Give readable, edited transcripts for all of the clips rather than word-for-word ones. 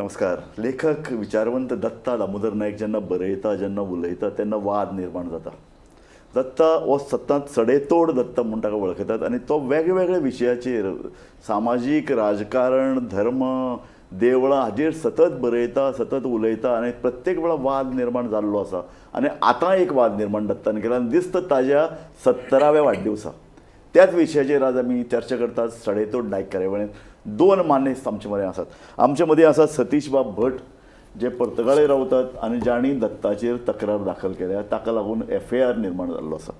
नमस्कार. लेखक विचारवंत दत्ता दामोदर नायक जेन्ना बरयता, जेन्ना उलयता तेन्ना वाद निर्माण जाता. दत्ता हो सत्तांत सडेतोड दत्ता म्हूण ताका वळखतात आनी तो वेगवेगळ्या विशयाचेर सामाजीक, राजकारण, धर्म, देवळां हाजेर सतत बरयता, सतत उलयता आनी प्रत्येक वेळा वाद निर्माण जाल्लो आसा. आनी आतां एक वाद निर्माण दत्तान केला आनी दिसता ताज्या 70व्या वाडदिवसा. त्याच विशयाचेर आज आमी चर्चा करतात सडेतोड नायक कार्यावळींत. दोन मानेस्त आमचे मदें आसात. आमचे मदीं आसात सतीश बाब भट, जे पर्तगाळे रावतात आनी जांणी दत्ताचेर तक्रार दाखल केल्या, ताका लागून एफआयआर निर्माण जाल्लो आसा.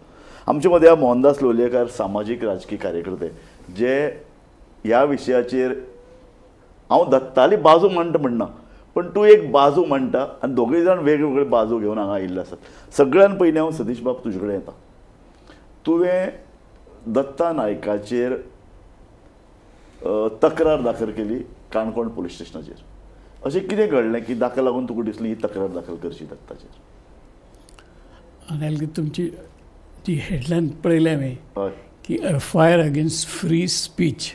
आमचे मदीं आसा मोहनदास लोलयेकार, सामाजीक राजकी कार्यकर्ते, जे ह्या विशयाचेर हांव दत्ताली बाजू मांडटा म्हणना, पण तूं एक बाजू मांडटा आनी दोगूय जाण वेगवेगळे बाजू घेवन हांगा आयिल्ले आसात. सगळ्यान पयलीं हांव सतीश बाब तुजे कडेन येता. तुवें दत्ता नायकाचेर तक्रार दाखल केली काणकोण पुलीस स्टेशनाचेर. अशें कितें घडलें की ताका लागून तुका दिसली ही तक्रार दाखल करची दत्ताचेर? आनी तुमची जी हेडलायन पळयली हांवें की FIR against free speech.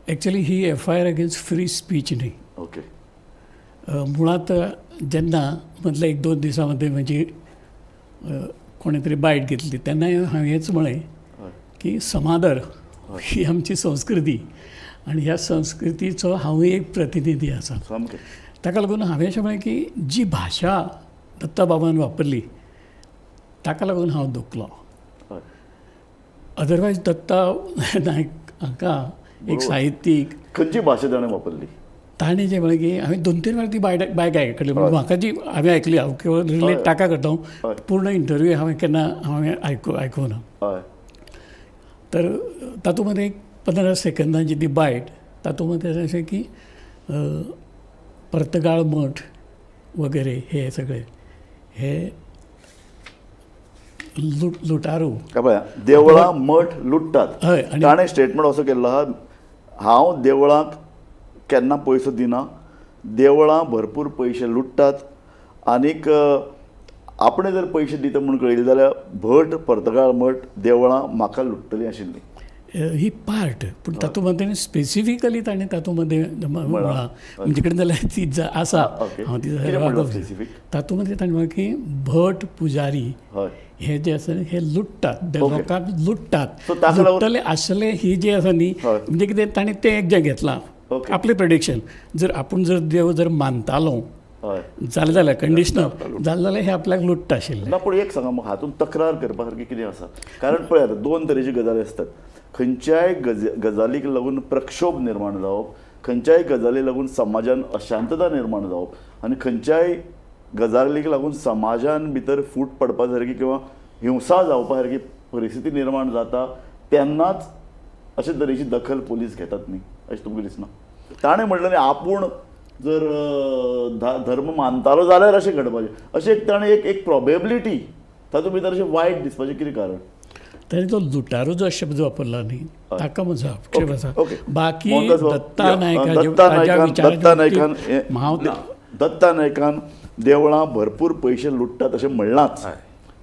Actually he FIR against free speech न्ही. मुळांत जेन्ना मदल्या एक दोन दिसां मदीं म्हजी कोणें तरी बायट घेतली तेन्ना हांवें हेंच म्हळें की समादर ही आमची संस्कृती आनी ह्या संस्कृतीचो हांवूय एक प्रतिनिधी आसा. ताका लागून हांवें अशें म्हळें की जी भाशा दत्ता बाबान वापरली ताका लागून हांव दुखलो. अदरवायज दत्ता नायक हांकां एक साहित्यीक. खंयची भाशा ताणें वापरली? ताणें जें म्हळें की हांवें दोन तीन वेळा ती बायट बायक आयकली म्हणून म्हाका जी हांवें आयकली, हांव केवळ रिलेट ताका करता. हांव पूर्ण इंटरव्यू हांवें केन्ना हांवें आयकूंक ना. तर तातूंत मदें एक 15 सेकंदांची ती बायट, तातूंत मदें अशें की पर्तगाळ मठ वगैरे हे सगळे हे लुटारू. काय पळय, देवळां मठ लुट्टात. हय, आनी ताणें स्टेटमेंट असो केल्लो आहा, हांव देवळांक केन्ना पयसो दिना, देवळां भरपूर पयशे लुट्टात आनीक आपणें जर पयशे दिता म्हूण कळिल्लें जाल्यार भट, पर्तगाळ मठ, देवळां म्हाका लुट्टलीं आशिल्लीं. ही पार्ट, पूण तातूंत मदें स्पेसिफिकली ताणें तातूंत मदें म्हळां, म्हणजे कडेन जाल्यार ती आसा. हांव ती कितें म्हणलां स्पेसिफीक? तातूंत मदें ताणें म्हळां की भट पुजारी हे जे आसा हे लुट्टात, लोकांक लुट्टात. So ताका लागून लुट्टले आसले ही जी आसा न्ही, म्हणजे कितें ताणें तें एक जें घेतलां आपलें प्रेडिक्शन, जर आपूण जर देव जर मानतालो जालें जाल्यार, कंडिशनल जालें जाल्यार हे आपल्याक लुट्टा आशिल्ले. ना, पूण एक सांगा म्हाका, हातूंत तक्रार करपा सारकी कितें आसा? कारण पळय, आतां दोन तरेची गजाली आसतात. खंयच्याय गजालीक लागून प्रक्षोभ निर्माण जावप, खंयच्याय गजाली लागून समाजान अशांतता निर्माण जावप आनी खंयच्याय गजालीक लागून समाजान भितर फूट पडपा सारकी किंवा हिंसा जावपा सारकी परिस्थिती निर्माण जाता तेन्नाच अशे तरेची दखल पोलीस घेतात न्ही, अशें तुमकां दिसना? ताणें म्हणलें न्ही, आपूण जर धर्म मानतालो जाल्यार अशें घडपाचें, अशें एक ताणें एक एक प्रोबेबिलिटी तातूंत भितर अशें वायट दिसपाचें कितें कारण? ताणें तो लुटारू जो शब्द वापरला न्ही, ताका म्हजो आक्षेप आसा. बाकी मोहनदास बाब, दत्ता या, नायकाचे दत्ता ताज्या नायकान विचाराच्या दत्ता नायकान बाबतींत हांव दत्ता नायकान देवळां भरपूर पयशे लुट्टात अशें म्हणलांच.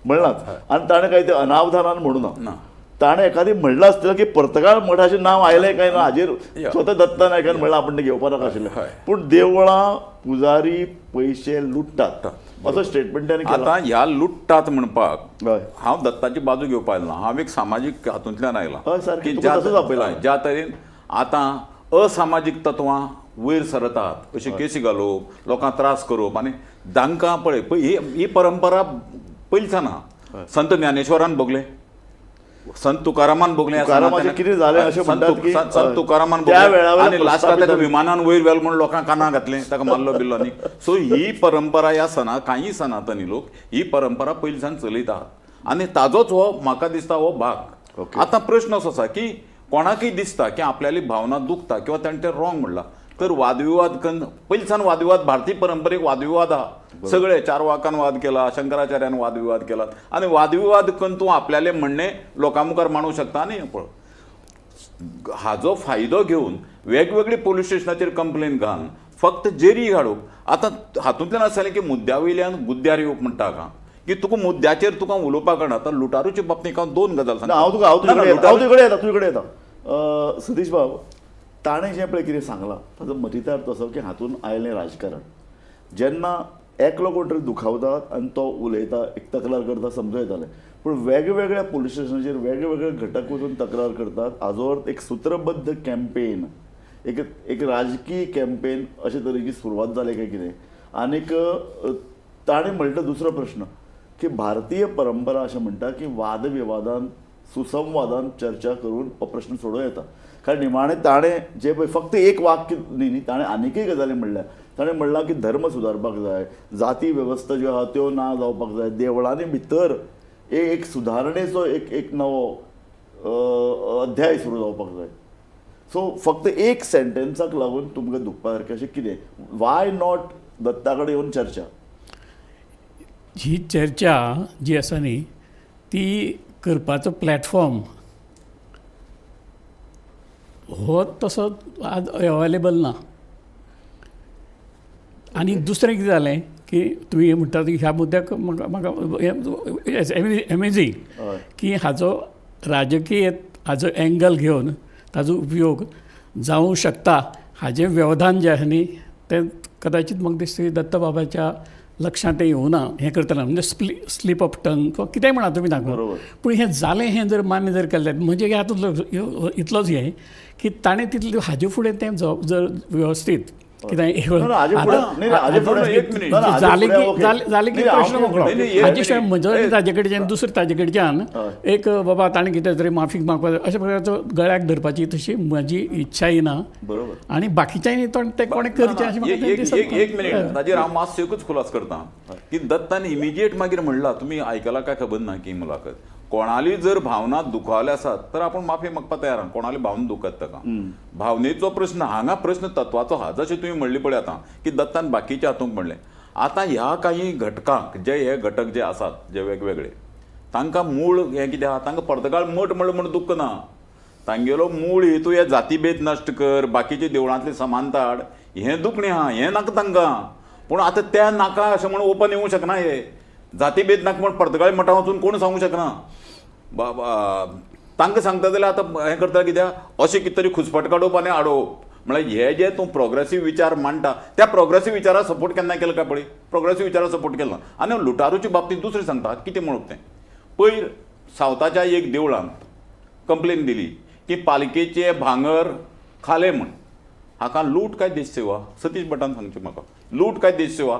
म्हणलांच आनी ताणें काय ते अनावधानान म्हणू ना. ना. ताणें एखादी म्हणलां आसतलें की पर्तगाळ मठाचें नांव आयलें काय ना हाजेर स्वता दत्ता नायकान म्हणलां आपण तें घेवपा नाका आशिल्लें. पूण देवळां पुजारी पयशे लुट्टात असो स्टेटमेंट ताणें केला. आतां ह्या लुट्टात म्हणपाक हांव दत्ताची बाजू घेवपा आयलो ना. हांव एक सामाजीक हातूंतल्यान आयला हय, सारकें. की तुका तसोच आपयला. ज्या तरेन आतां असामाजीक तत्वां वयर सरतात, अशी केसी घालप, लोकांक त्रास करप आनी तांकां पळय पळय ही ही परंपरा पयलींच्यान आहा. संत ज्ञानेश्वरान भोगलें, संत तुकारामान भोगलें. तुकारामाचें कितें जालें अशें म्हणटात की, संत तुकारामान त्या भोगलें वेळावेल्या आनी लास्टाक ताका प्रस्थापितांनी विमानान वयर व्हेल म्हूण लोकांक कानाक घातलें, ताका मारलो बिल्लो. न्ही, सो ही परंपरा ह्या सणा कांय सनातनी लोक ही परंपरा पयलींच्यान चलयत आहात आनी ताजोच हो म्हाका दिसता हो भाग. आतां प्रश्न असो आसा की कोणाकय दिसता की आपल्याली भावना दुखता किंवा ताणें तें रॉंग म्हणलां तर वादविवाद कन्न पयलींच्यान वादविवाद भारतीय परंपरेक वादविवाद आहा. सगळे चारवाकान वाद केला, शंकराचार्यान वादविवाद केला आनी वादविवाद कन्न तूं आपल्यालें म्हणणें लोकां मुखार मांडूंक शकता. आनी पळय, हाजो फायदो घेवन वेगवेगळी पोलीस स्टेशनाचेर कंप्लेन घालून फक्त जेरी हाडूंक. आतां हातूंतल्यान अशें जालें की मुद्द्या वयल्यान गुद्द्यार येवप म्हणटा हाका, की तुका मुद्द्याचेर तुका उलोवपाक कळना. आतां लुटारूच्या बाबतींत हांव दोन गजाल ना, हांव तुका हांव ना, ना, तुजे कडेन हांव लुटारू तुजे कडेन येता, तुजे कडेन येता. सतीश बाब, ताणें जें पळय कितें सांगलां ताजो मतितार्थ असो की हातूंत आयलें राजकारण. जेन्ना एकलो कोण तरी दुखावता आनी तो उलयता, एक तक्रार करता, समजूं येतालें, पूण वेगवेगळ्या पुलीस स्टेशनाचेर वेगवेगळे घटक वचून तक्रार करतात हाजो अर्थ एक सुत्रबद्ध कॅम्पेन, एक एक राजकीय कॅम्पेन अशे तरेची सुरवात जाली काय कितें. आनीक ताणें म्हणटा दुसरो प्रश्न की भारतीय परंपरा अशें म्हणटा की वादविवादान सुसंवादान चर्चा करून हो प्रश्न सोडोवं येता. कारण निमाणें ताणें जें पळय फक्त एक वाक्य न्ही न्ही, ताणें आनीकय गजाली म्हणल्या. ताणें म्हणलां की धर्म सुदारपाक जाय, जाती वेवस्था ज्यो आहा त्यो ना जावपाक जाय, देवळांनी भितर एक सुदारणेचो एक एक नवो अध्याय सुरू जावपाक जाय. सो फक्त एक सेंटेन्साक लागून तुमकां दुखपा सारकें अशें कितें? वाय not Datta कडेन येवन चर्चा? ही चर्चा जी आसा न्ही ती करपाचो प्लॅटफॉर्म हो तसो आज अवेलेबल ना. आनी दुसरें कितें जालें की तुमी म्हणटा की ह्या मुद्द्याक म्हाका म्हाका एमेजींग की हाजो राजकीय हाजो एंगल घेवन ताजो उपयोग जावूं शकता हाजें वेवधान जें आसा न्ही तें कदाचीत म्हाका दिसता की दत्तबाबाच्या लक्षांत तें येवना हें करतना, म्हणजे स्लीप ऑफ टंग किंवा कितेंय म्हणा तुमी दाखोवन. पूण हें जालें, हें जर मान्य जर केलें म्हणजे हातूंतलो इतलोच हें की ताणें तितलें हाजे फुडें तें जर वेवस्थीत कितें जालें की जालें की प्रश्न मोकळो. हाजे शिवाय म्हजो ताजे कडच्यान दुसरें ताजे कडच्यान एक बाबा ताणें कितें तरी माफी मागपाक अशा प्रकारचो गळ्याक धरपाची तशी म्हजी इच्छाय ना. बरोबर. आनी बाकीच्यांनी तें कोणें करचें अशें म्हाका. एक मिनीट, ताजेर हांव मातसो एकूच खुलास करता की दत्तान इमिजिएट मागीर म्हणला, तुमी आयकला काय खबर ना की मुलाखत, कोणाली जर भावना दुखावल्या आसात तर आपूण माफी मागपाक तयार आहा. कोणाली भावना दुखत ताका भावनेचो प्रश्न हांगा प्रश्न तत्वाचो आहा. जशें तुवें म्हणली पळय आतां की दत्तान बाकीच्या हातूंक म्हणलें, आतां ह्या काही घटकांक जे हे घटक जे आसात जे वेगवेगळे तांकां मूळ हें कितें आहा, तांकां पर्तगाळ मठ म्हणलें म्हूण दुख्ख ना. तांगेलो मूळ हेतू हे जातीभेद नश्ट कर, बाकीचे देवळांतली समानता हाड, हें दुखणें आहा, हें नाका तांकां. पूण आतां त्या नाका अशें म्हूण ओपन येवंक शकना. हे जातीभेद नाका म्हूण पर्तगाळी मठां वचून कोण सांगूंक शकना. तांकां सांगता जाल्यार आतां हें करता कित्याक अशें कितें तरी खुसपट काडप आनी आडोवप. म्हळ्यार हे जे तूं प्रोग्रेसीव विचार मांडटा त्या प्रोग्रेसीव विचाराक सपोर्ट केन्ना केलो काय पळय, प्रोग्रेसीव विचाराक सपोर्ट केलो ना. आनी लुटारूच्या बाबतींत दुसरें सांगता कितें म्हणप तें, पयर सावथाच्या एक देवळांत कंप्लेन दिली की पालकेचे भांगर खाले म्हूण. हाका लूट काय देशसेवा? सतीश भटान सांगचें म्हाका, लूट काय देशसेवा?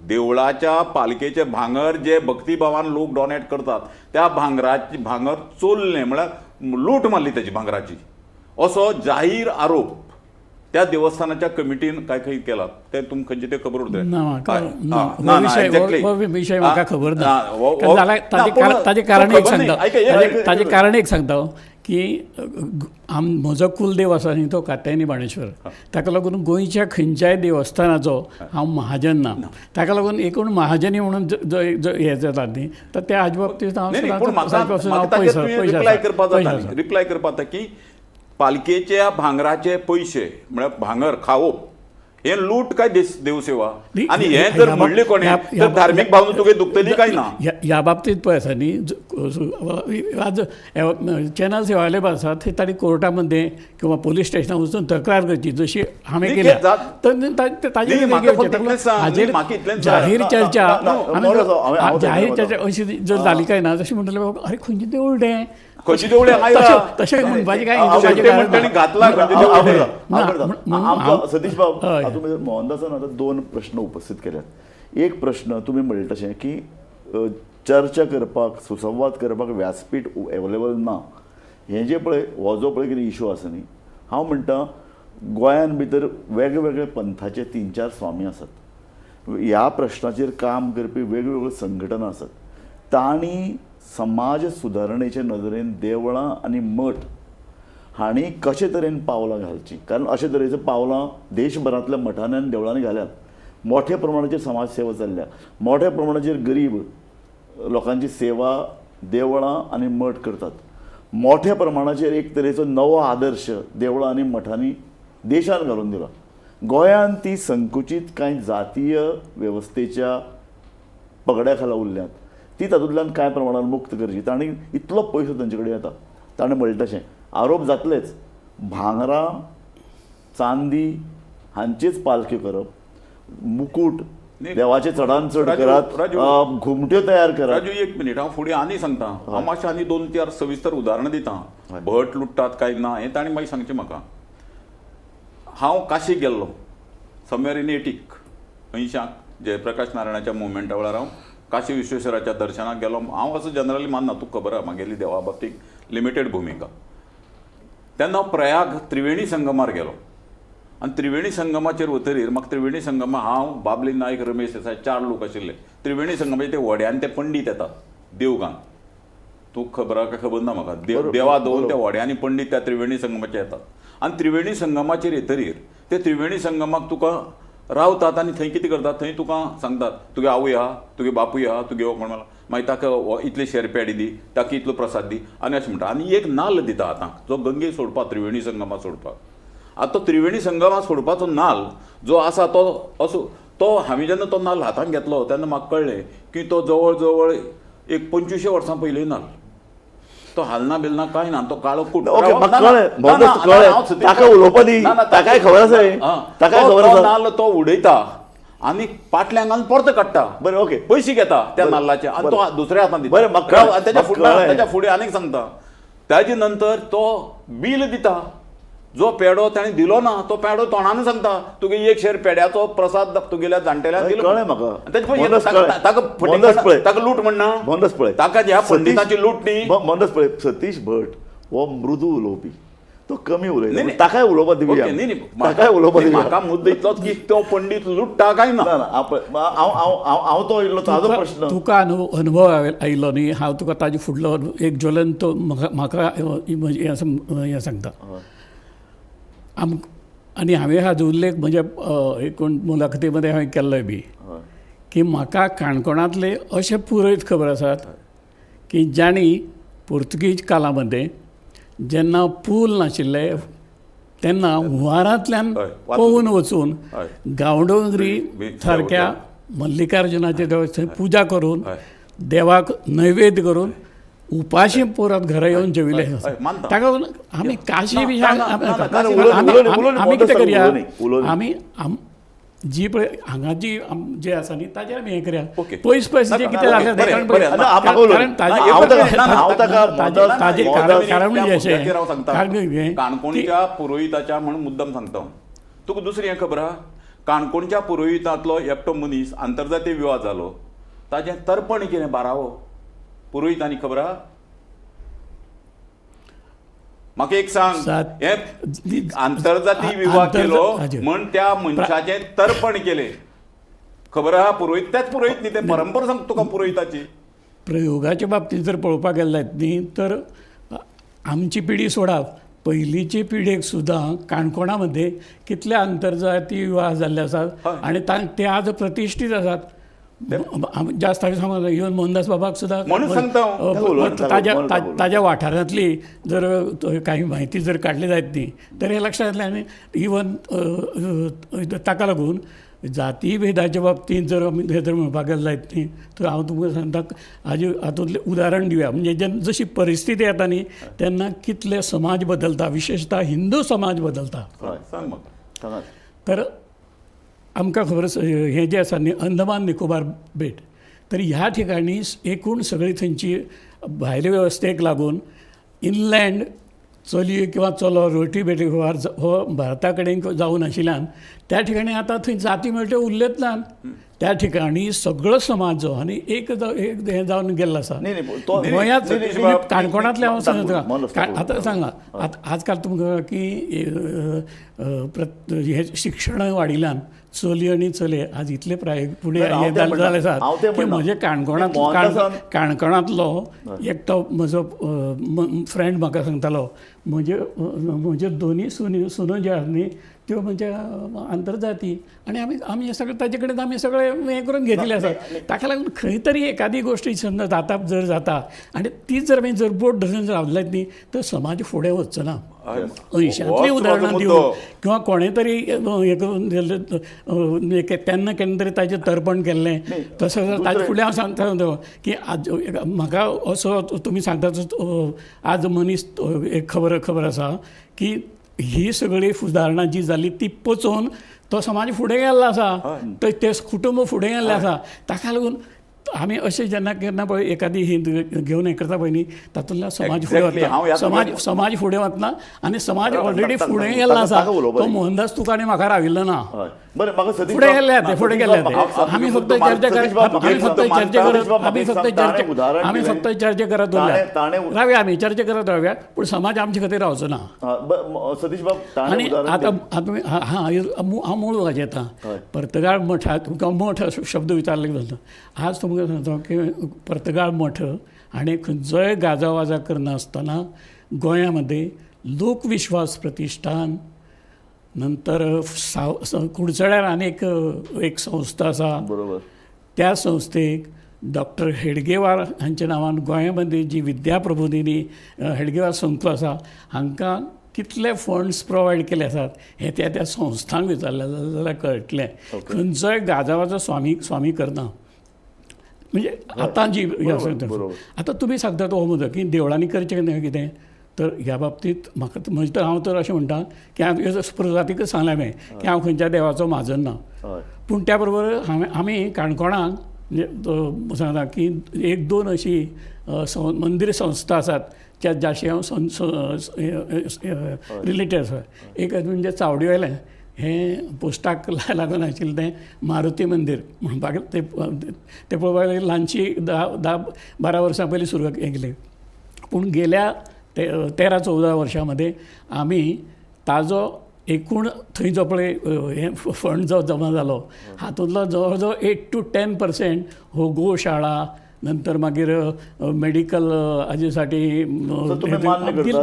देवळाच्या पालकेचे भांगर जे भक्तिभावान लोक डोनेट करतात त्या भांगराची भांगर चोरलें म्हळ्यार लूट मारली ताची भांगराची, असो जाहीर आरोप त्या देवस्थानाच्या कमिटीन काय खंय केला. ते तुमकां खंयचे ते खबर उरतलें. ना, विशय म्हाका खबर ना. ताजें कारण एक सांगता, ताजें कारण एक सांगता की म्हजो कुलदेव आसा न्ही तो कात्यायनी बाणेश्वर, ताका लागून गोंयच्या खंयच्याय देवस्थानाचो हांव महाजन ना. ताका लागून एकूण महाजनी म्हणून जो हें जाता न्ही तर त्या हाजे बाबतींत हांव रिप्लाय करपाक जाता. रिप्लाय करपाक जाता की पालकेच्या भांगराचे पयशे म्हळ्यार भांगर खावप हे लूट काय देवसेवा? आनी हे जर म्हणले कोणी तर धार्मीक भावना तुगे दुखतली काय ना? ह्या बाबतींत पळय आसा न्ही, आज चॅनल्स अवेलेबल आसात, थंय तांणी कोर्टामध्ये किंवा पोलीस स्टेशनार वचून तक्रार करची जशी हांवें केल्या. तर हाजेर जाहीर चर्चा, जाहीर चर्चा अशी जर जाली काय ना जशी म्हणटले बाबा अरे खंयचें देवूळ तें, खंयचें देवूळ तशें म्हणपाचें काय. सतीश बाब, हातूंत मोहनदासान आतां दोन प्रश्न उपस्थित केल्यात. एक प्रश्न तुमी म्हणले तशें की चर्चा करपाक, सुसंवाद करपाक व्यासपीठ एवेलेबल ना, हें जें पळय हो जो पळय कितें इशू आसा न्ही, हांव म्हणटा गोंयान भितर वेगवेगळे पंथाचे 3-4 स्वामी आसात, ह्या प्रश्नाचेर काम करपी वेगवेगळ्यो संघटना आसात, तांणी समाज सुदारणेचे नदरेन देवळां आनी मठ हांणी कशे तरेन पावलां घालचीं, कारण अशे तरेचीं पावलां देशभरांतल्या मठांनी आनी देवळांनी घाल्यात. मोठ्या प्रमाणाचेर समाज सेवा चल्ल्या, मोठ्या प्रमाणाचेर गरीब लोकांची सेवा देवळां आनी मठ करतात, मोठ्या प्रमाणाचेर एक तरेचो नवो आदर्श देवळां आनी मठांनी देशान घालून दिला. गोंयान ती संकुचीत कांय जातीय वेवस्थेच्या पगड्या खाला उरल्यात, ती तातूंतल्यान कांय प्रमाणान मुक्त करची. तांणी इतलो पयसो तांचे कडेन येता, ताणें म्हणलें तशें आरोप जातलेच, भांगरां, चांदी हांचीच पालख्यो करप, मुकूट न्ही. देवाचे चडान चड राजू, करात, राजू. घुमट्यो तयार करात. राजू, एक मिनीट, हांव फुडें आनी सांगता. हांव मातशें आनी दोन चार सविस्तर उदाहरणां दिता. भट लुट्टात काय ना हें ताणें मागीर सांगचें म्हाका. हांव काशीक गेल्लो समवेर इन एटीक, 80शांक, जयप्रकाश नारायणाच्या मुवमेंटा वेळार हांव काशी विश्वेश्वराच्या दर्शनाक गेलो. हांव असो जनरली मानना, तुका खबर आहा म्हागेली देवा बाबतींत लिमिटेड भुमिका. तेन्ना हांव प्रयाग त्रिवेणी संगमार गेलो आनी त्रिवेणी संगमाचेर वतरीर म्हाका त्रिवेणी संगमा हांव, बाबली नायक, रमेश देसाय, चार लोक आशिल्ले. त्रिवेणी संगमाचेर ते व्हड्यान ते पंडीत येतात देवगान, तूं खबर आहा काय खबर ना म्हाका. देवा दवरून त्या व्हड्यांनी पंडीत त्या त्रिवेणी संगमाचेर येतात आनी त्रिवेणी संगमाचेर येतरीर ते त्रिवेणी संगमाक तुका रावतात आनी थंय कितें करतात, थंय तुका सांगतात तुगे आवय आहा, तुगे बापूय आहा, तुगे हो कोण मला, मागीर ताका हो इतले शेर पेडे दी, ताका इतलो प्रसाद दी आनी अशें म्हणटा. आनी एक नाल्ल दिता आतां जो गंगे सोडपाक, त्रिवेणी संगमा सोडपाक. आतां तो त्रिवेणी संगमा सोडपाचो नाल्ल जो आसा तो असो, तो हांवें जेन्ना तो नाल्ल हातांत घेतलो तेन्ना म्हाका कळ्ळें की तो जवळ जवळ एक 25 वर्सां पयलीं नाल्ल, तो हालना बिलना कांय ना, तो काळो कुट. ओके, राव, म्हाका ना, ना, कळ्ळें, ना, मोहनदास ना, कळ्ळें. हांव सतीश ताका उलोवपा दी. ना, ना, ताकाय खबर आसा हें. आं. ताकाय तो- खबर तो आसा. नाल्ल तो उडयता आनी पाटल्यान घालून परतो काडटा, बरें, ओके. पयशे घेता त्या बरें, नाल्लाचे आनी तो बरें. दुसऱ्या हातान दिता. बरें, म्हाका राव, कळ्ळें, आनी तेच्या म्हाका फुडें कळ्ळें. तेच्या फुडें आनीक सांगता, ताजे नंतर तो बील दिता. जो पेडो ताणें दिलो ना तो पेडो तोंडान सांगता तुगे एक शेर पेड्याचो प्रसाद तुगेल्या जाणटेल्यान हय, दिलो. कळ्ळें म्हाका. आनी तेजे पयशे मोहनदास ताका- कळ्ळें. ताका मोहनदास फटींगपणां- पळय. ताका लूट म्हणना, मोहनदास पळय, ताका ह्या सतीश- पंडिताची लूट न्ही. मोहनदास पळय, सतीश भट हो मृदू उलोवपी, तो कमी न्ही, उलयता, न्ही. ताकाय उलोवपा दिवया. ओके, न्ही, न्ही, ताकाय उलोवपा न्ही, दिवया. म्हाका मुद्दो इतलोच की तो पंडीत लुट्टा काय ना. ना ना, आपण हांव हांव हांव हांव तो इल्लो ताजो प्रश्न. तुका अनुभव आयिल्लो न्ही, हांव तुका ताजे फुडलो एक ज्वलंत म्हाका म्हाका हें हें सांगता. आम आनी हांवें हाजो उल्लेख म्हज्या एकूण मुलाखती मदें हांवें केल्लोय बी की म्हाका काणकोणांतले अशे पुरोयत खबर आसात की जांणी पुर्तुगीज काला मदें जेन्ना पूल नाशिल्ले तेन्ना हुंवारांतल्यान हय, वाचून. पोंवून वचून हय. गांवडोंगरी बी- सारक्या मल्लिकार्जुनाचे देवळांत थंय पुजा करून हय. देवाक नैवेद्य करून उपाशी परत घरा येवन जेविल्ले हय, आसा. हय, मानता. ताका लागून आमी काशी ना, बी ना, ना, ना, ना, ना, उलोवनी, उलोवनी, उलोवनी, आमी कितें मोहनदास करया, उलोवनी, उलोवनी. आमी जी पळय हांगा जी जे आसा न्ही ताजेर आमी हें करया. ओके. पयस पयस जे नाका, कितें ओके, जालें बरें, कारण बरें, ना, म्हाका उलोवनी. कारण ताजे हांव ताका- ना, ना, हांव ताका मोहनदास- ताजे मोहनदास- कारण म्हणजे त्या अशें मुद्द्याचेर हांव सांगता. कारण कितें? काणकोणच्या पुरोहिताच्या म्हण मुद्दम सांगता हांव. तुका दुसरी हें खबर आहा, काणकोणच्या पुरोहितांतलो एकटो मनीस आंतरजातीय विवाह जालो, ताजें तर्पण केलें बारावो पुरोहितांनी, खबर आहा? म्हाका एक सांग, हे आंतरजातीय विवाह केलो म्हण त्या मनशाचें तर्पण केलें, खबर आहा? पुरोहित त्याच पुरोहित न्ही, ते परंपरा सांगता तुका पुरोहिताची. प्रयोगाच्या बाबतींत जर पळोवपाक गेले जायत न्ही तर आमची पिढी सोडा, पयलींचे पिढयेक सुद्दां काणकोणा मध्ये कितले आंतरजातीय विवाह जाल्ले आसात आनी ते आज प्रतिश्ठीत आसात. जास्त हांवें सांगूं, इवन मोहनदास बाबाक सुद्दां म्हणून सांगता हांव. ताका उलोवनी, ताका उलोवनी, ताका उलोवनी. ताज्या वाठारांतली जर काही म्हायती जर काडली जायत न्ही तर हें लक्षांत येतलें. आनी इवन ताका लागून जाती भेदाच्या बाबतींत जर आमी हें जर म्हणपाक गेले जायत न्ही तर हांव तुमकां सांगता हाजे हातूंतलें उदाहरण दिवया. म्हणजे जेन्ना जशी परिस्थिती येता न्ही तेन्ना कितले समाज बदलता, विशेशतः हिंदू समाज बदलता. सांग म्हाका. सांगात. तर आमकां खबर आसा हें जें आसा न्ही अंदमान निकोबार बेट, तर ह्या ठिकाणी एकूण सगळी थंयची भायले वेवस्थेक लागून इनलँड चली किंवा चलो रोटी बेटी वेव्हार हो भारता कडेन जावूं नाशिल्ल्यान त्या ठिकाणी आतां थंय जाती म्हणटा त्यो उरल्योच ना. त्या ठिकाणी सगळो समाज जो आनी एक एक हें जावन गेल्लो आसा. न्ही, न्ही, तो- गोंयांत न्ही, न्ही, न्ही, काणकोणांतलें हांव ताका सांगता, मोहनदास, ताका आतां सांगा, आतां आजकाल तुमकां की हें शिक्षण वाडिल्ल्यान चली आनी चले आज इतले प्राय फुडें ना, हांव हें तें जालें म्हणना. जालें आसा हांव तें की म्हणना. म्हजे मोहनदासान- काणकोणांतलो एकटो म्हजो फ्रेंड म्हाका सांगतालो, म्हजे म्हज्यो दोनूय सुनो ज्यो आसा न्ही त्यो म्हणजे आंतरजाती आनी आमी आमी सगळे ताजे कडेन आमी सगळे हें करून घेतिल्ले आसात. ताका लागून खंय तरी एकादी गोश्ट समजा जाता जर जाता आनी ती जर आमी जर बोट धरून रावले न्ही तर समाज फुडें वचचो ना. अंयशांतलीं होच उदाहरणां म्हजो दिवन मुद्दो. किंवा कोणें तरी हें करून दिल्लें, तेन्ना केन्ना तरी ताजें तर्पण केल्लें तशें जाल्यार ताजे फुडें हांव सांगता की आज म्हाका असो तुमी सांगता आज मनीस एक खबर आसा की ही सगळी सुदारणा जी जाली ती पचोवन तो समाज फुडें गेल्लो आसा, ते कुटुंब फुडें गेल्लें आसा. ताका लागून आमी अशें जेन्ना केन्ना पळय एखादी ही घेवन हें करता पळय न्ही, तातूंतल्यान समाज फुडें वता, समाज समाज फुडें वतना आनी समाज ऑलरेडी फुडें गेल्लो आसा. तो मोहनदास तुका आनी म्हाका राविल्लो ना, फुडें गेल्ले ते, फुडें गेल्ले ते. आमी फक्त चर्चा करत, आमी फक्त चर्चा करत, आमी फक्त चर्चा, आमी फक्त चर्चा करत उरल्या रावया, आमी चर्चा करत रावया, पूण समाज आमचे खातीर रावचो ना. सतीश बाब, आनी आतां हां हांव मूळ हाजेर येता. पर्तगाळ मठात तुमकां मठ शब्द विचारले घालता. आज तुमकां सांगता की पर्तगाळ मठ आनी खंयचोय गाजावाजा करनासतना गोंयामध्ये लोकविश्वास प्रतिश्ठान, नंतर कुडचड्यार आनी एक संस्था आसा, बरोबर, त्या संस्थेक डॉक्टर हेडगेवार हांच्या नांवान गोंयामध्ये जी विद्याप्रबोधिनी हेडगेवार संस्था आसा, हांकां कितले फंड्स प्रोवायड केले आसात हे त्या त्या संस्थांक विचारलें जाल्यार कळटलें. खंयचोय गाजावाजो स्वामी स्वामी करना, म्हणजे आतां जी आतां तुमी सांगतात हो मुद्दो की देवळांनी करचें न्हय कितें, तर ह्या बाबतींत म्हाका म्हणजे तर हांव तर अशें म्हणटा की हांवें सुरवातीकच सांगलें हांवें की हांव खंयच्या देवाचो म्हाजन ना, पूण त्या बरोबर हांवें आमी काणकोणाक म्हणजे सांगता की एक दोन अशी मंदीर संस्था आसात त्या ज्याशी हांव रिलेटेड आसा. एक म्हणजे चावडी वयलें हें पोस्टाक लागून आशिल्लें तें मारुती मंदीर म्हणपाक तें पळोवपाक गेल्यार ल्हानशी 10 12 वर्सां पयलीं सुरू केली, पूण गेल्या 13-14 वर्सां मदें आमी ताजो एकूण थंय जो पळय हें फंड जो जमा जालो हातूंतलो जवळ जवळ 8 to 10% हो गोशाळा, नंतर मागीर मेडिकल हाजे साठी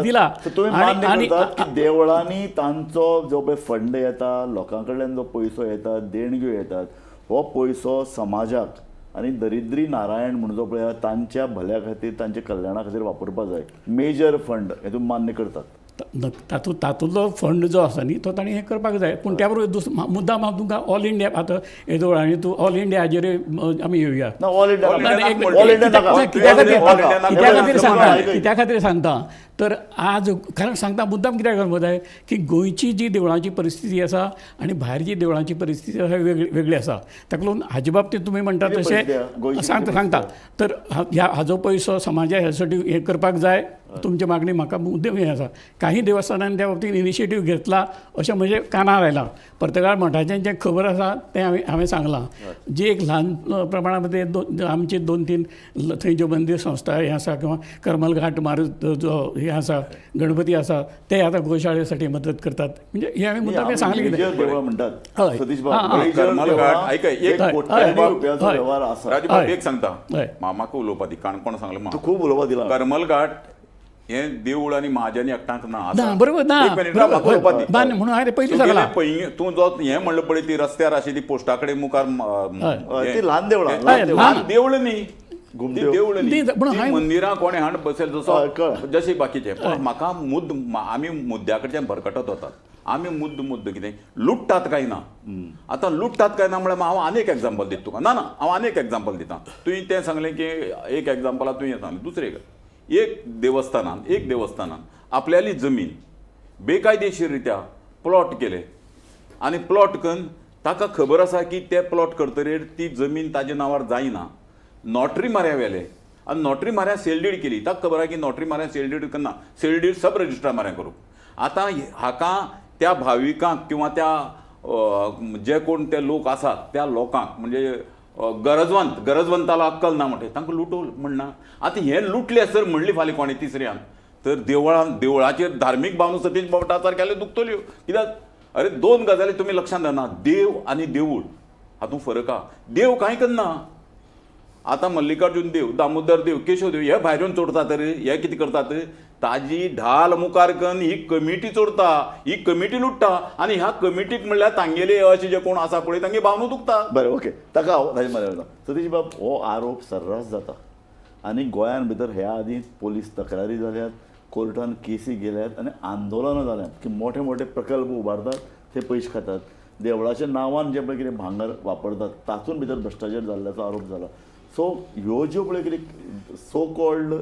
दिला. आणि देवळांनी तांचो जो पळय फंड येता, लोकां कडल्यान जो पयसो येता, देणग्यो येतात, हो पयसो समाजाक आनी दरिद्री नारायण म्हणून जो पळय तांच्या भल्या खातीर, तांच्या कल्याणा खातीर वापरपाक जाय. मेजर फंड हे तुमी मान्य करतात. तातूंत तातूंतलो फंड जो आसा न्ही तो ताणें हें करपाक जाय. पूण त्या बरोबर दुसरो मुद्दाम हांव तुमकां ऑल इंडिया आतां येदोळ आनी तूं ऑल इंडिया हाजेर आमी येवया. कित्या खातीर सांगता, कित्या खातीर सांगता तर आज कारण सांगता मुद्दाम कित्याक करपाक जाय की गोंयची जी देवळांची परिस्थिती आसा आनी भायर जी देवळांची परिस्थिती आसा वेगळी वेगळी आसा. ताका लागून हाजे बाबतींत तुमी म्हणटा तशें सांगता सांगता तर ह्या हाजो पयसो समाजा ह्यासाठी हें करपाक जाय. तुमची मागणी म्हाका मुद्दम हें आसा. काही देवस्थानांनी त्या बाबतींत इनिशिएटीव घेतला अशें म्हजे कानार आयलां. पर्तगाळ मठाचें जें खबर आसा तें हांवें सांगलां. जी एक ल्हान प्रमाणामध्ये आमची 2-3 थंय ज्यो मंदीर संस्था हें आसा किंवा करमलघाट मारुत जो हें आसा गणपती आसा ते आतां गोशाळेसाठी मदत करतात. म्हणजे हे हांवें मुद्दाम सांगलें कितें एक सांगता मामाक उलोवपा दी, काणकोण सांगलें खूब उलोवपा दिला. करमलघाट हे देऊळ आणि महाजनी एकटाक ना, बरोबर ना, म्हणून हांवें पयलीं सांगलां. तूं जो हें म्हणलं पळय ती रस्त्यार आशिल्ली पोस्टा कडेन मुखार ल्हान देवळां, ल्हान देवळ न्ही, देवळ न्ही, मंदिरां कोणें हाड बसयल जसो जशें बाकीचें. पण म्हाका आमी मुद्द्या कडच्यान भरकटत वतात. आमी मुद्दो कितें लुट्टात काय ना. आतां लुट्टात काय ना म्हळ्यार हांव आनी एक एग्जाम्पल दिता तुका. ना ना हांव आनी एक एग्जाम्पल दिता. तुवें तें सांगलें की एक एग्जाम्पल तुवें सांगलें, दुसरें एक देवस्थानान आपल्याली जमीन बेकायदेशीर रित्या प्लॉट केले आनी प्लॉट करून ताका खबर आसा की ते प्लॉट करतरीर ती जमीन ताजे नांवार जायना, नोटरी माऱ्या व्हेले आनी नोटरी माऱ्या सेल डीड केली. ताका खबर आसा की नोटरी माऱ्या सेल डीड करना, सेल डीड सब रजिस्ट्रार माऱ्या करूंक. आतां हाका त्या भाविकांक किंवा त्या जे कोण ते लोक आसात त्या लोकांक म्हणजे गरजवंत गरजवंताला अक्कल ना म्हणटा तांकां लुटो म्हणना. आतां हें लुटलें सर म्हणली फाल्यां कोणें तिसऱ्यान तर देवळाचेर धार्मीक भावना सतीश बाबटा सारक्याल्यो दुखतल्यो. कित्याक अरे दोन गजाली तुमी लक्षांत धरना, देव आनी देवूळ हातूंत फरक आहा. देव कांय करना. आतां मल्लिकार्जून देव, दामोदर देव, केशव देव हे भायर येवन चोरतात रे, हे कितें करतात ताजी ढाल मुखार करून ही कमिटी चोरता, ही कमिटी लुट्टा आनी ह्या कमिटीक म्हणल्यार तांगेले अशे जे कोण आसा पळय तांगे भावना दुखता. बरें, ओके, ताका हांव ताजे मरे वयता. सतीश बाब, हो आरोप सर्रास जाता आनी गोंयान भितर ह्या आदीं पोलीस तक्रारी जाल्यात, कोर्टान केसी गेल्यात आनी आंदोलनां जाल्यात की मोठे मोठे प्रकल्प उबारतात ते पयशे खातात, देवळाच्या नांवान जें पळय कितें भांगर वापरतात तातूंत भितर भ्रश्टाचार जाल्ल्याचो आरोप जाला. सो ह्यो ज्यो पळय कितें सो कॉल्ड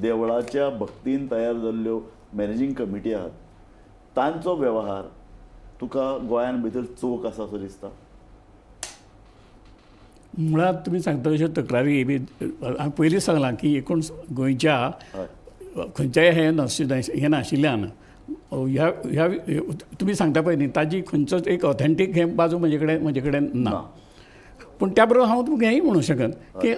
देवळाच्या भक्तीन तयार जाल्ल्यो मॅनेजींग कमिटी आहात तांचो वेव्हार तुका गोंयान भितर चोख आसा असो दिसता? मुळात तुमी सांगता तश्यो तक्रारी बी हांवें पयलींच सांगलां की एकूण गोंयच्या खंयच्याय हें नाशिल्लें, हें नाशिल्ल्यान ह्या ह्या तुमी सांगता पळय न्ही ताजी खंयचोच एक ऑथेंटीक हें बाजू म्हजे कडेन ना. पूण त्या बरोबर हांव तुमकां हेंय म्हणूंक शकन की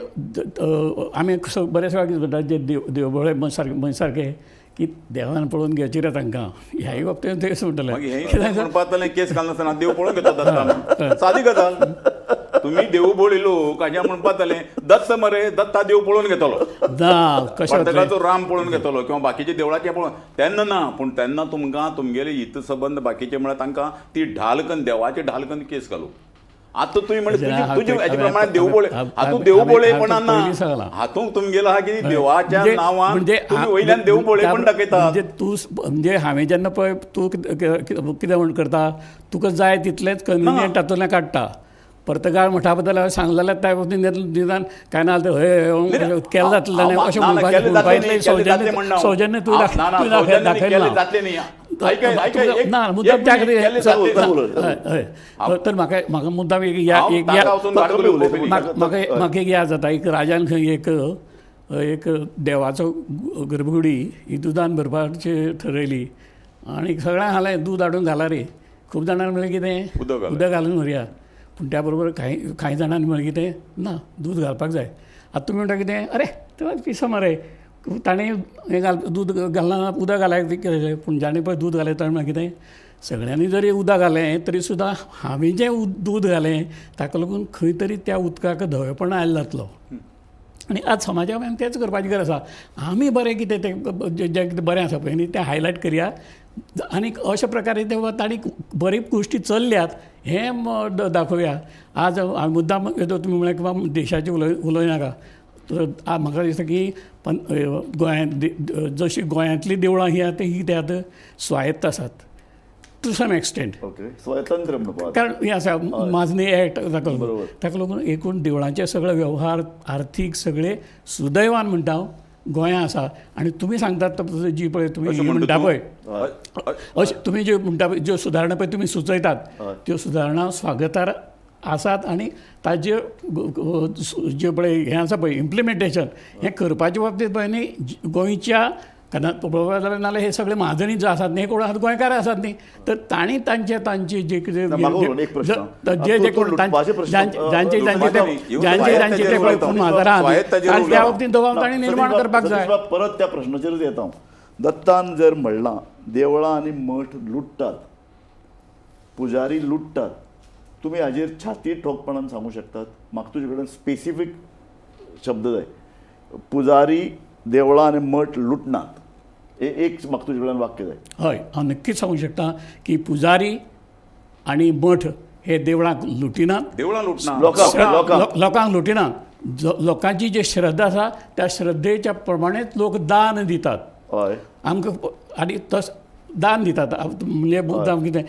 आमी बऱ्याच वेळार कितें म्हणटा जे देवबळे मनीस सारके की देवान पळोवन घेवचें रे तांकां, ह्याय बाबतींत तें म्हणटलें. मागीर हें म्हणपाक जालें, केस घालनासतना देव पळोवन घेता दत्ता, सादी गजाल. तुम्ही देवबोळी लोक हाज्या म्हणपाक जालें दत्त मरे, दत्ता देव पळोवन घेतलो, ना कशें जातलें? पर्तगाळचो राम पळोवन घेतलो किंवा बाकीचे देवळाचे पळोवन तेन्ना ना, पूण तेन्ना तुमकां तुमगेले हित संबंद बाकीचे म्हळ्यार तांकां ती ढाल कन्न, देवाची ढाल कन्न केस घालू. आतां तुवें म्हणलें तुजे हेजे प्रमाणे देवबोळे, हातूंत देवबोळेपणा ना, हातूंत तुमगेलो आहा की देवाच्या नांवान तुमी वयल्यान देवबोळेपण दाखयतात. म्हणजे तूं, म्हणजे हांवें जेन्ना पळय तूं कितें म्हण करता, तुका जाय तितलेंच कन्विनियंट तातूंतल्यान काडटा. पर्तगाळ मठा बद्दल हांवें सांगलें जाल्यार त्या बाबतींत निदान कांय ना जाल्यार हय केलें जातलें अशें म्हणपाचें सौजन्य तूं दाखयलें ना मुद्दाम त्या खातीर. हय, तर म्हाका म्हाका मुद्दाम एक म्हाका एक याद जाता, एक राजान खंय एक एक देवाचो गर्भगुडी ही दुदान भरपाची थरयली आनी सगळ्यांक हालें दूद हाडून घाला रे. खूब जाणांनी म्हणलें कितें उदक घालून व्हरया, पूण त्या बरोबर कांय कांय जाणांनी म्हणलें कितें ना दूद घालपाक जाय. आतां तुमी म्हणटा कितें अरे तें पिसो मरे, ताणें हें घाल दूद घालना उदक घालाय कितें, पूण जाणें पळय दूद घालें ताणें म्हणलें कितें सगळ्यांनी जरी उदक घालें तरी सुद्दां हांवें जें दूद घालें ताका लागून खंय तरी त्या उदकाक धवेपण आयलो जातलो. आनी आज समाजा आमी तेंच करपाची गरज आसा. आमी बरें कितें तें जें कितें बरें आसा पळय न्ही तें हायलायट करया आनी अशा प्रकारे ते तांणी बरी गोश्टी चल्ल्यात हें दाखोवया. आज मुद्दाम तुमी म्हणलें की बाबा देशाचें उलोय नाका, तर म्हाका दिसता की गोंयांत जशी गोंयांतलीं देवळां ही आतां ही कितें आतां स्वायत्त आसात टू सम एक्सटेंट. ओके, स्वतंत्र म्हणपाक कारण हें आसा माजणी एक्ट ताका लागून, ताका लागून एकूण देवळांचे सगळे व्यवहार आर्थीक सगळे सुदैवान म्हणटा हांव गोंयां आसा. आनी तुमी सांगतात जी पळय तुमी म्हणटा पळय अशें तुमी ज्यो म्हणटा पळय ज्यो सुदारणा पळय तुमी सुचयतात त्यो सुदारणा स्वागतार आसात आनी ताजे जे पळय हें आसा पळय इम्प्लिमेंटेशन हें करपाचे बाबतींत पळय न्ही गोंयच्या कारण पळोवपाक जाल्यार नाल्यार हे सगळे म्हाजणी जे आसात न्ही कोण आसात गोंयकार आसात न्ही, तर तांणी तांचे तांचे जे कितें जे जे कोण जांचे जांचे जांचे जांचे ते पळय म्हाजर आहात त्या बाबतींत दबाव तांणी निर्माण करपाक जाय. परत त्या प्रश्नाचेरूच येता हांव. दत्तान जर म्हणलां देवळां आनी मठ लुट्टात, पुजारी लुट्टात, तुमी हाजेर छाती ठोकपणान सांगू शकतात? म्हाका तुजे कडेन स्पेसिफीक शब्द जाय. पुजारी देवळां आनी मठ लुटनात एक म्हाका तुजे कडल्यान वाक्य जाय. हय, हांव नक्कीच सांगूंक शकता की पुजारी आनी मठ हे देवळांक लुटिनात, देवळां लुटना, लोकांक लुटिनात. लोकांची जी श्रद्धा आसा त्या श्रद्धेच्या प्रमाणेच लोक दान दितात. हय, आमकां आनी तस दान दितात म्हणजे मुद्दाम कितें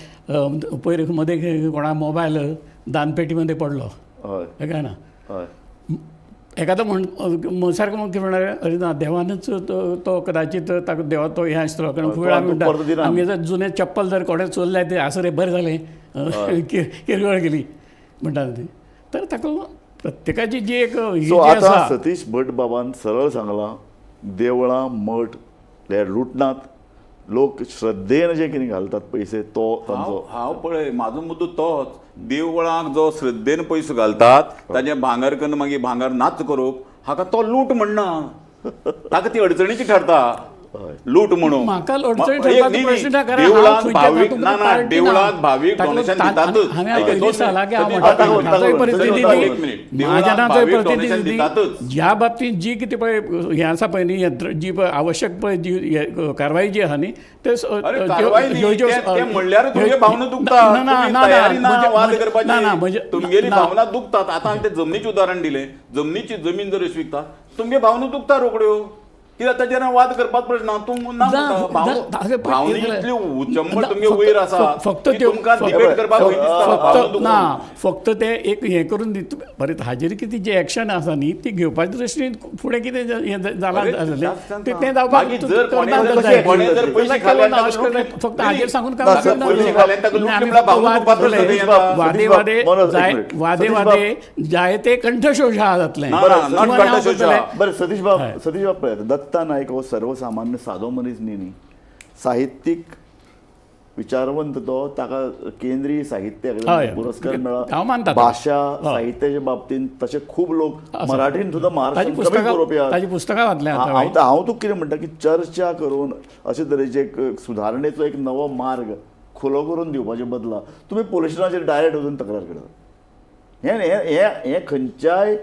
पयर मदें कोणा मोबायल दानपेटीमध्ये पडलो काय ना, एखादो म्हण सारको म्हण कितें म्हणणार अरे ना देवानूच तो कदाचित ताका देवा तो हें आसतलो. कारण खूब वेळा आमी म्हणटा आमगे जर जुने चप्पल जर कोणें चोरलें तें आसूं रे बरें जालें किरगळ केली म्हणटा ती, तर ताका प्रत्येकाची जी एक आतां सतीश भट बाबान सरळ सांगलां देवळां मठ हे लुटनात, लोक श्रद्धेन जे कितें घालतात पयशे तो तांचो. हांव पळय म्हाजो मुद्दो तोच, देवळांक जो श्रद्धेन पयसो घालतात ताजें भांगर कन्न मागीर भांगर नाच करप हाका तो लूट म्हणना, ताका ती अडचणीची ठरता लूट म्हणून. म्हाका अडचणी ठरपाचो प्रश्न ना, कारण देवळांत भावीक ना ना देवळांत भावीक डोनेशन दितातच. महाजनाचोय प्रतिनिधी ह्या बाबतींत जी कितें पळय हें आसा पळय न्ही यंत्र जी पळय आवश्यक पळय जी कारवाई जी आसा न्ही ते म्हणल्यार तुमगे भावना दुखता, वाद करपाची तुमगेली भावना दुखतात. आतां ते जमनीचें उदाहरण दिलें, जमनीची जमीन जर विकता तुमगे भावना दुखता रोखड्यो. कित्याक ताचेर वाद करपाक प्रश्न ना. तूं ना ना, म्हणटा. ना, ना, भावना इतली उचंबळ तुमगे वयर आसा फक्त की त्यो तुमकां डिबेट करपाक भंय दिसता. भावना फक्त दुखोवन. ना, फक्त ते एक हें करून दित बरें, हाजेर कितें जें एक्शन आसा न्ही ती घेवपाच्या दृश्टीन फुडें कितें हें जालां अरे, जालें जास्त तें तें जावपाक मागीर जर कोणें करना जर जाय. कोणें जर पयशे केलो खाले ना, आनी अशें ताका करना. लुटली. फक्त हाजेर सांगून ना, काम सर, ना. पयशे खाले आनी ताका लुटली आमी म्हळ्यार भावना वाद दुखपाक केले. प्रश्न वादे सतीश वादे बाब, मनोज, एक जाय मिनिट. वादे सतीश वादे जायते कंठशोषा जातलें. ना, बरं, ना, not तुम्हाला हांव कंठशोषा. करतलें. बरं सतीश बाब, हय. सतीश बाब पळयात, दत्ता नायक हो सर्वसामान्य सादो मनीस न्ही न्ही, साहित्यीक विचारवंत तो, ताका केंद्रीय साहित्य हय. अकादमी पुरस्कार हांव मेळ्ळा. मानता. भाशा हय. साहित्याच्या बाबतींत तशे खूब लोक आसा. मराठीन सुद्दां ताजी महाराष्ट्रात कमी पुस्तकां बरोवपी आहात. ताजी पुस्तकां वाचल्या हांव हांवें. हांव तुका कितें म्हणटा की चर्चा करून अशे तरेचे एक सुधारणेचो एक नवो मार्ग खुलो करून दिवपाचे बदला तुमी पोलीस स्टेशनाचेर डायरेक्ट वचून तक्रार करतात. हें हें हें हें खंयच्याय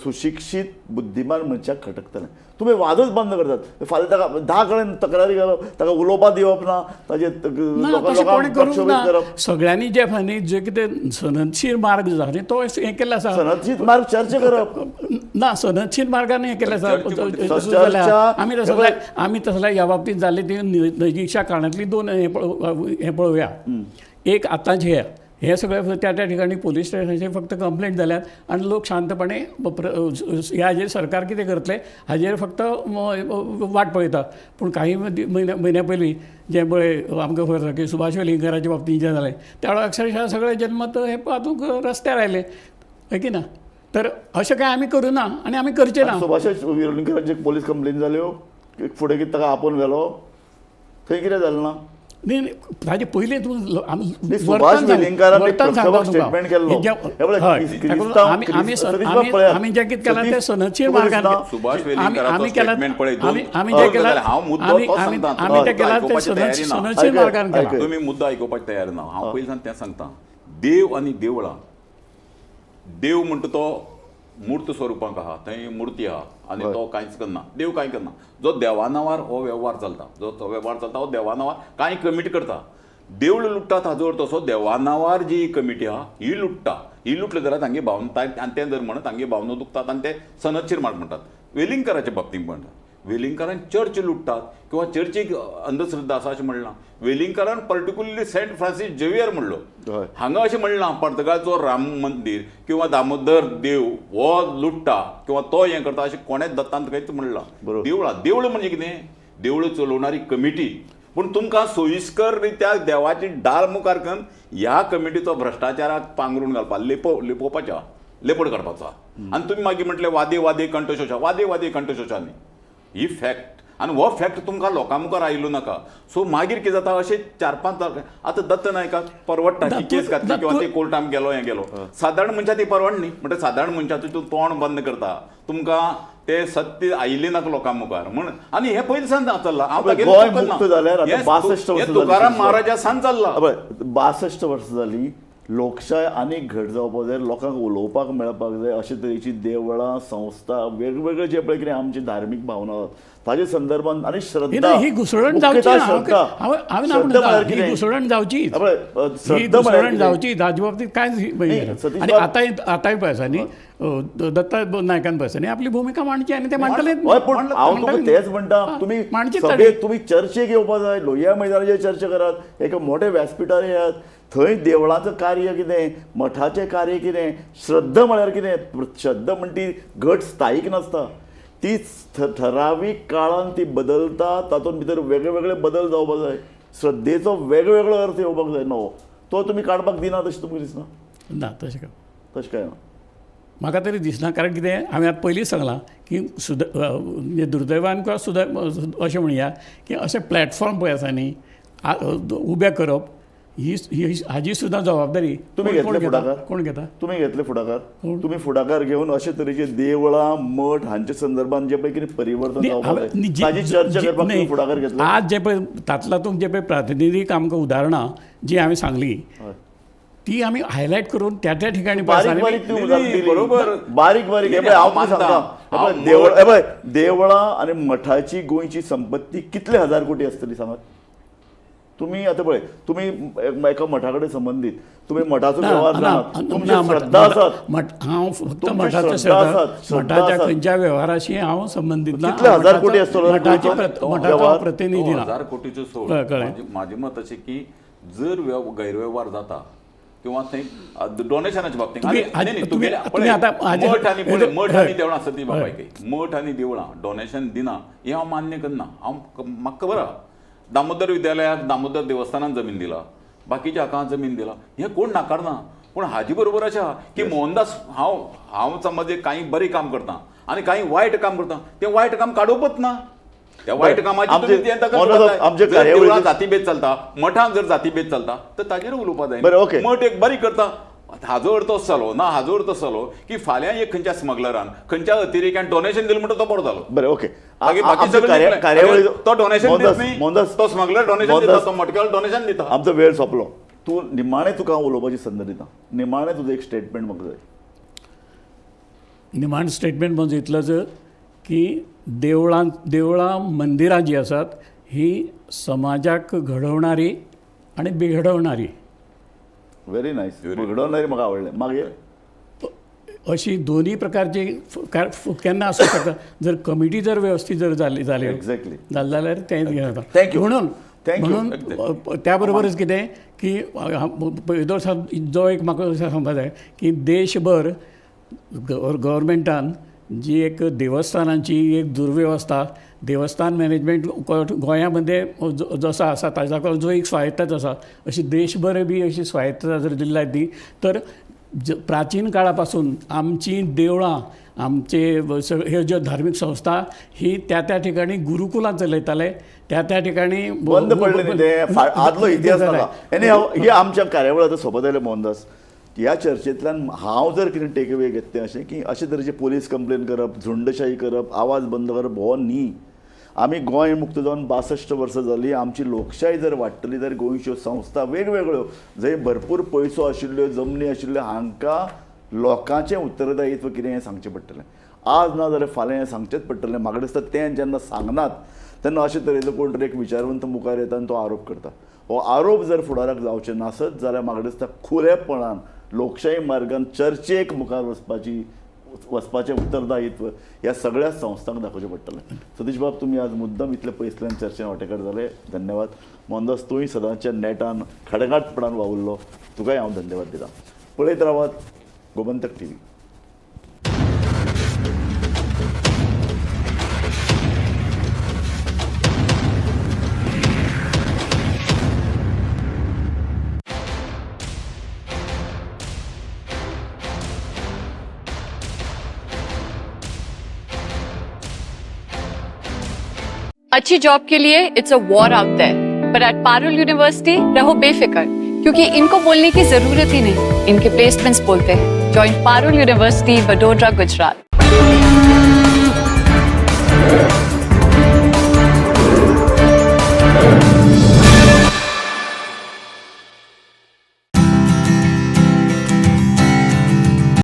सुशिक्षीत बुद्धिमान मनशाक खटकतलें. तुमी वादच बंद करतात. फाल्यां ताका 10 कडेन तक्रारी घालप, ताका उलोवपाक दिवप ना, ताजे ना, तशें कोणें करूंक प्रक्षोभीत ना. करप. सगळ्यांनी जे न्ही जे कितें सनदशीर मार्ग जो आसा न्ही तो हें केल्लो आसा. सनदशीत मार्ग चर्चा करप. ना, सनदशीर मार्गान हें केलें आसा. चर्चे म्हणटा. चर्चा- आमी तसल्या आमी तसल्या ह्या बाबतींत जाल्ली ती नजीकच्या काळांतली दोन हें हें पळोवया. एक आतांचे हे हे सगळे त्या त्या ठिकाणी पोलीस स्टेशनाचेर फक्त कंप्लेंट जाल्यात आनी लोक शांतपणे ह्या हाजेर सरकार कितें करतलें हाजेर फक्त वाट पळयता. पूण काही म्हयन्या पयलीं जें पळय आमकां खबर आसा की सुभाष वेलिंगकाराच्या बाबतींत जें जालें त्या वेळार अक्षरशः सगळे जनमत हे हातूंत रस्त्यार आयलें, हय की ना? तर अशें कांय आमी करूं ना आनी आमी करचें ना. सुभाष वेलिंगकारांचे पोलीस कंप्लेन जाल्यो, फुडें कितें ताका आपोवन व्हेलो, थंय कितें जालें ना? न्ही न्ही, ताजे पयलीं तूं आमी न्ही, सुभाष वर्तन सांग- वेलिंगकारान एक वर्तन सांगता प्रक्षोभक तुका. स्टेटमेंट केल्लो. हे जे- हे पळय, हय, ताका लागून आमी आमी सतीश बाब पळयात. आमी जें कितें केलां तें सतीश, सनदशीर तुका मार्गान दिसना? सुभाष आमी वेलिंगकाराचो आमी केलां स्टेटमेंट पळय, दोन- आमी आमी जें दोन केलां गजाली. हांव मुद्दो आमी तोच आमी सांगता. आमी तें तुका केलां तें आयकुपाची तयारी ना. सनदशीर आयकय, मार्गान केलां. आयकय. तुमी मुद्दो आयकुपाक तयार ना. हांव पयलीं सावन तें सांगता, देव आनी देवळां, देव म्हणटा तो मूर्त स्वरुपाक आहा, थंय मुर्ती आहा आनी तो कांयच करना, देव कांय करना. जो देवा नांवार हो वेव्हार चलता, जो तो वेव्हार चलता हो देवा नांवार कांय कमिटी करता. देवूळ लुट्टात हाजो अर्थ असो, देवा नांवार जी कमिटी आहा ही लुट्टा. ही लुटली जाल्यार तांगे भावना आनी तें जर म्हणत तांगे भावना दुखतात आनी ते सनदशीर मार्ग म्हणटात. वेलिंगकाराच्या बाबतींत म्हणटा, वेलिंगकारान चर्च लुट्टात किंवा चर्चीक अंधश्रद्धा आसा अशें म्हणलां. वेलिंगकारान पर्टिक्युलरली सेंट फ्रांसीस झेवियर म्हणलो. हय. हांगा अशें म्हणलां पर्तगाळचो राम मंदीर किंवा दामोदर देव हो लुट्टा किंवा तो हें करता अशें कोणेच दत्तान खंयच म्हणलां. बरोबर. देवळां, देवळां म्हणजे कितें? देवळां चलोवणारी कमिटी. पूण तुमकां सोयीस्कर रित्या देवाची डाळ मुखार करून ह्या कमिटीचो भ्रश्टाचाराक पांगरून घालपा, लिपोवपाच्या, लेपड काडपाचो. आनी तुमी मागीर म्हटलें वादे वादे कंठशोशा, वादे वादे कंठशोशा न्ही, ही फॅक्ट. आनी हो फॅक्ट तुमकां लोकां मुखार आयलो नाका. सो मागीर कितें जाता, अशें 4-5 आतां दत्त नायकाक परवडटा की केस घातली किंवा ते कोर्टान गेलो हें गेलो, सादारण मनशां ती परवड न्ही. म्हणटा सादारण मनशाचें तूं तोंड बंद करता, तुमकां ते सत्य आयिल्लें नाका लोकां मुखार म्हण. आनी हें पयलीं सावन चल्लां. हांव तागेलें गोंय चुकना. मुक्त जाल्यार आतां हें 62 वर्सां हें जालीं. तुकाराम महाराजा सान चल्लां. पळय, 62 वर्सां जाली, लोकशाय आनीक घट जावपाक जाय, लोकांक उलोवपाक मेळपाक जाय. अशे तरेची देवळां, संस्था, वेगवेगळे जे पळय कितें आमची धार्मीक भावना ताजे संदर्भात आनी श्रद्धा, ही घुसळण जावची मुख्यतः ना. श्रद्धा. हांवें ना श्रद्धा म्हणटा, म्हळ्यार ही कितें? घुसळण जावची, पळय, ही श्रद्धा म्हळ्यार घुसळण कितें? जावची ताजे बाबतींत कांयच नाही, सतीश आनी बाब- आतांय पळय आसा न्ही, दत्ता नायकान पळय आसा न्ही आपली भुमिका मांडची आनी ते मांडटले. हय, पूण हांव तुका तेच म्हणटा, तुमी मांडची सभेक तुमी चर्चेक येवपा जाय, लोहिया मैदानाचेर चर्चा करात, एका मोठ्या व्यासपिठार येयात, थंय देवळाचो कार्य कितें, मठाचें कार्य कितें, श्रद्धा म्हळ्यार कितें. श्रद्धा म्हण ती घट स्थायीक नासता, ती ठरावीक काळान ती बदलता, तातूंत भितर वेगळे वेगळे बदल जावपाक जाय, श्रद्धेचो वेगवेगळो अर्थ येवपाक जाय नवो, तो तुमी काडपाक दिना तशें तुमकां दिसना? ना, तशें काय तशें काय ना म्हाका तरी दिसना. कारण कितें, हांवें आतां पयलींच सांगलां की म्हणजे दुर्दैवान किंवा अशें म्हणया की अशें प्लॅटफॉर्म पळय आसा न्ही उबे करप ही हाजी सुद्दां जबाबदारी तुमी कोण घेतले घेता? फुडाकार? कोण घेता? तुमी घेतले फुडाकार? तुमी फुडाकार घेवन अशे तरेचे देवळां, मठ हांचे संदर्भात जे पळय कितें परिवर्तन जावपाक जाय ताजी चर्चा करपाक तुमी फुडाकार घेतलो? आज जे पळय तातला तुम जे पळय प्रातिनिधीक आमकां उदाहरणां जी हांवें सांगली ती आमी हायलायट करून त्या त्या ठिकाणी बारीक बारीक ती उदाहरण दिली, बरोबर. बारीक बारीक. हे पळय, हांव तुका सांगता, देवळ, हे पळय, देवळां आनी मठाची गोंयची संपत्ती कितले हजार कोटी आसतली सांगात? तुमी आतां पळय, तुमी एका मठा कडेन संबंदीत, तुमी मठाचो ना, वेव्हार ना, जाणात, ना, तुमची मठ- श्रद्धा आसात. हांव फक्त तुमची मठाचो श्रद्धा श्रद्धा आसात, श्रद्धा मठाच्या आसात. खंयच्या वेव्हाराशी हांव संबंदीत ना. कितले हजार कोटी आसतलो मठाची गोंयचो मठाचो व्यवहार? हांव प्रतिनिधी ना. हजार कोटीचो सोड. कळ्ळें, कळ्ळें. म्हाजें मत अशें की जर गैरवेव्हार जाता किंवा थंय डोनेशनाच्या बाबतींत तुम्ही आनी- न्ही, न्ही, तुम्ही- तुगेले- तुम्ही पळय, आता हाजे- मठ आनी पळय, मठ हय. आनी देवळां आसता ती बापायक, मठ आनी देवळां डोनेशन दिना हें हांव मान्य करना. हांव म्हाका खबर आहा, दामोदर विद्यालयाक दामोदर देवस्थानान जमीन दिला, बाकीच्या हाका जमीन दिला, हें कोण नाकारना. पूण हाजे बरोबर अशें आहा की मोहनदास हांव हांव समज एक कांय बरें काम करता आनी कांय वायट काम करता, तें वायट काम काडोवपच ना. त्या वायट कामाची आमचे- तुमी तें ताका मोहनदास, सुरवात जाय. आमचे जर देवळां कार्यावळीचे- जातीभेद चलता, मठान जर जातीभेद चलता तर ताजेर उलोवपा जाय. बरें, ओके. मठ एक बरी करता, हाजो अर्थ असो जालो ना, हाजो अर्थ असो जालो की फाल्यां एक खंयच्या स्मगलरान खंयच्या अतिरेक्यान डोनेशन दिलें म्हणटा तो बरो जालो. बरें, ओके. मागीर बाकी आमचे सगळें जिखलें. कार्यावळी तो डोनेशन दित मोहनदास, न्ही, मोहनदास, तो स्मगलर डोनेशन दिता, मोहनदास, तो मटक्यावालो डोनेशन दिता. आमचो वेळ सोंपलो. तूं निमाणें तुका हांव उलोवपाची संद दिता, निमाणें तुजें एक स्टेटमेंट म्हाका जाय. निमाण स्टेटमेंट म्हणजे इतलोच की देवळां मंदिरां जीं आसात ही समाजाक घडोवणारी आनी बिघडवणारी. व्हेरी नायस, बिघडवणारी म्हाका आवडलें. मागीर अशी दोन्ही प्रकारची केन्ना आसूं शकता जर कमिटी जर व्यवस्थीत जर जाली जाली Exactly. जालें जाल्यार तें हें जाता. Thank you. म्हणून Thank you. म्हणून त्या बरोबरच कितें की येदोळ जो एक म्हाका सांगपा जाय की देशभर गव्हर्मेंटान जी एक देवस्थानांची एक दुर्वेवस्था, देवस्थान मॅनेजमेंट गोंयामध्ये जसो आसा ताज्या जो एक स्वायत्तता आसा अशी देशभर बी अशी स्वायत्तता जर दिली जायत न्ही तर प्राचीन काळापासून आमची देवळां, आमचे हे ज्यो धार्मीक संस्था ही त्या त्या ठिकाणी गुरुकुलां चलयताले, त्या त्या ठिकाणी बंद पडले न्ही ते, आदलो इतिहास नाका. आनी ही आमच्या कार्यावळ आतां सोंपत आयले मोहनदास. ह्या चर्चेंतल्यान हांव जर कितें टेक अवे घेता तें अशें की अशे तरेचे पोलीस कंप्लेन करप, झुंडशाही करप, आवाज बंद करप हो न्ही. आमी गोंय मुक्त जावन 62 वर्सां जालीं. आमची लोकशाही जर वाडटली जाल्यार गोंयच्यो संस्था वेगवेगळ्यो जंय भरपूर पयसो आशिल्ल्यो, जमनी आशिल्ल्यो, हांकां लोकांचें उत्तरदायित्व कितें हें सांगचें पडटलें. आज ना जाल्यार फाल्यां हें सांगचेंच पडटलें. म्हाका दिसता तें जेन्ना सांगनात तेन्ना अशे तरेचो कोण तरी एक विचारवंत मुखार येता आनी तो आरोप करता. हो आरोप जर फुडाराक जावचे नासत जाल्यार म्हाका दिसता खुरेपणान लोकशाही मार्गान चर्चेक मुखार वचपाचें उत्तरदायित्व ह्या सगळ्या संस्थांक दाखोवचें पडटलें. सतीश बाब, तुमी आज मुद्दम इतले पयसल्यान चर्चेन वांटेकार जाले, धन्यवाद. मोहनदास, तूंय सदांच्या नेटान खडगाटपणान वावुरलो, तुकाय हांव धन्यवाद दिता. पळयत रावात गोमंतक टीव्ही. अच्छी जॉब के लिए it's a war out there, पर एट पारुल यूनिवर्सिटी रहो बेफिक्र, क्योंकि इनको बोलने की जरूरत ही नहीं, इनके प्लेसमेंट्स बोलते हैं। Join Parul university, Vadodara, Gujarat.